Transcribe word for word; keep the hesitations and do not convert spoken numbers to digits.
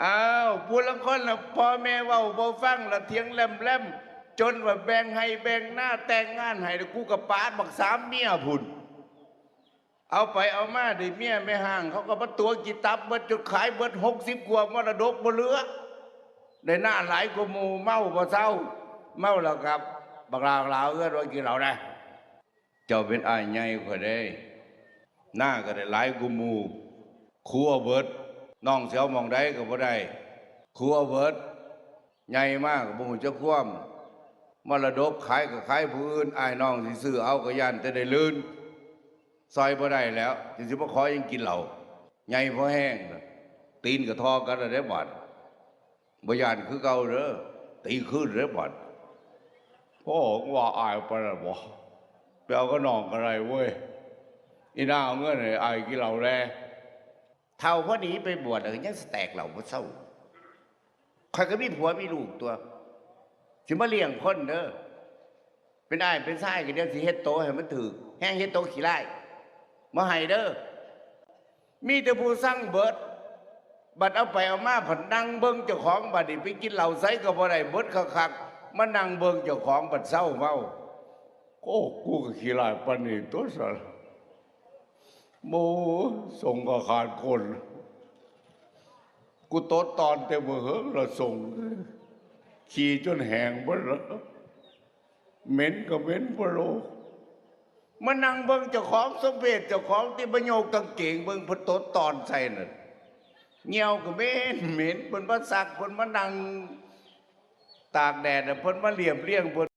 อ้าว ผู้ลางคนน่ะ พ่อแม่เว้าบ่ฟัง ละเถียงแหลมๆ จนว่าแบ่งไฮ่แบ่งนา แต่งงานให้ แล้วกูก็ปาดบักสามเมียพุ้น เอาไปเอามาได้เมียแม่ฮ้าง เขาก็มาตั๋วกินตับเบิด จนขายเบิด หกสิบกว่ามรดกบ่เหลือ ได้นาหลายกว่าหมู่ เมาบ่เซา เมาแล้วก็บักลาบักลาเอิ้นว่ากินเหล้านะ เจ้าเป็นอ้ายใหญ่ข้อยเด้ นาก็ได้หลายกว่าหมู่ ครัวเบิด น้องสิเอาหม่องใดก็บ่ได้ ครัวเบิด ใหญ่มาก็บ่ฮู้จักความ มรดกขายก็ขายผู้อื่น อ้ายน้องสิซื้อเอาก็ย้านแต่ได้ลื่น ซ่อยบ่ได้แล้ว จั่งสิมาขอหยังกินเหล้า ใหญ่พอแฮง ตีนก็ทอกันแล้วเด้บาด บ่ย้านคือเก่าเด้อ ตีคืนเด้บาด พ่อว่าอ้ายปานนั้นบ่ ไปเอากับน้องก็ได้เว้ย อีนางเอาเงินให้อ้ายกินเหล้าแหน่ เฒ่าพอดีไปบวชแล้วก็ยังสิแตกเหล้าบ่เซา ข้อยก็มีผัวมีลูกตั๊ว สิมาเลี้ยงคนเด้อ เป็นอ้ายเป็นชายก็เดี๋ยวสิเฮ็ดโตให้มันถูก แฮ่งเฮ็ดโตขี้ร้าย บ่ให้เด้อ มีแต่ผู้ซังเบิด บัดเอาไปเอามาผัดนั่งเบิ่งเจ้าของ บัดนี้ไปกินเหล้าไสก็บ่ได้ เบิดคักๆ มานั่งเบิ่งเจ้าของบัดเซาเมา โอ้ กูก็ขี้ร้ายปานนี้ตั๊วซั่น โอ้ ส่งก็ขาดคน กูตดตอนแต่มื้อเหิงละส่ง ขี้จนแห้งเบิดละ เหม็นก็เหม็นบ่โล มานั่งเบิ่งเจ้าของ สมเพชเจ้าของ ที่มาโยกกางเกงเบิ่ง เพิ่นตดตอนใส่นั่น เหี่ยวก็เหม็นเหม็น เพิ่นมาซัก เพิ่นมานั่งตากแดดน่ะ เพิ่นมาเรียบเรียง เพิ่น